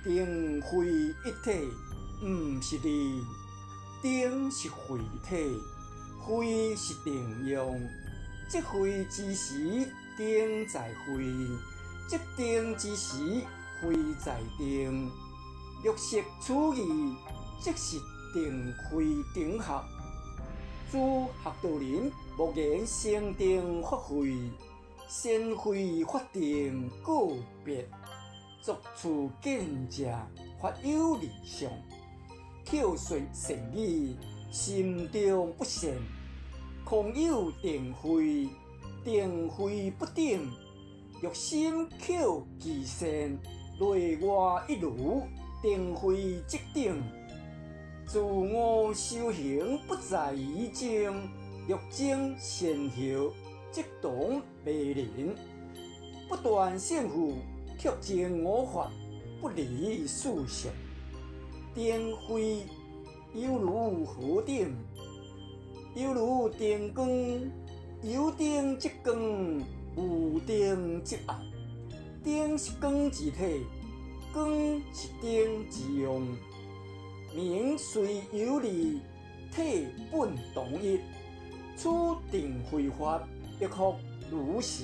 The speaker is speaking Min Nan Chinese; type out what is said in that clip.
定慧一體，毋是二。定是慧體，慧是定用。則慧之時，定在慧；則定之時，慧在定。若識此義，即是定慧等合。諸學道人莫言先定發慧，先慧發定個別，作處見者法有二相。口說善語，心中不善，空有定慧，定慧不等。若心口俱善，內外一如，定慧即等。自我修行不在於精，若精善後，即同迷人。不斷勝負，卻證我法，不離四相。定慧猶如火頂，猶如燈光，有燈即光，無燈即暗。燈是光之體，光是燈之用。名雖有二，體本同一。此定慧法，亦復如是。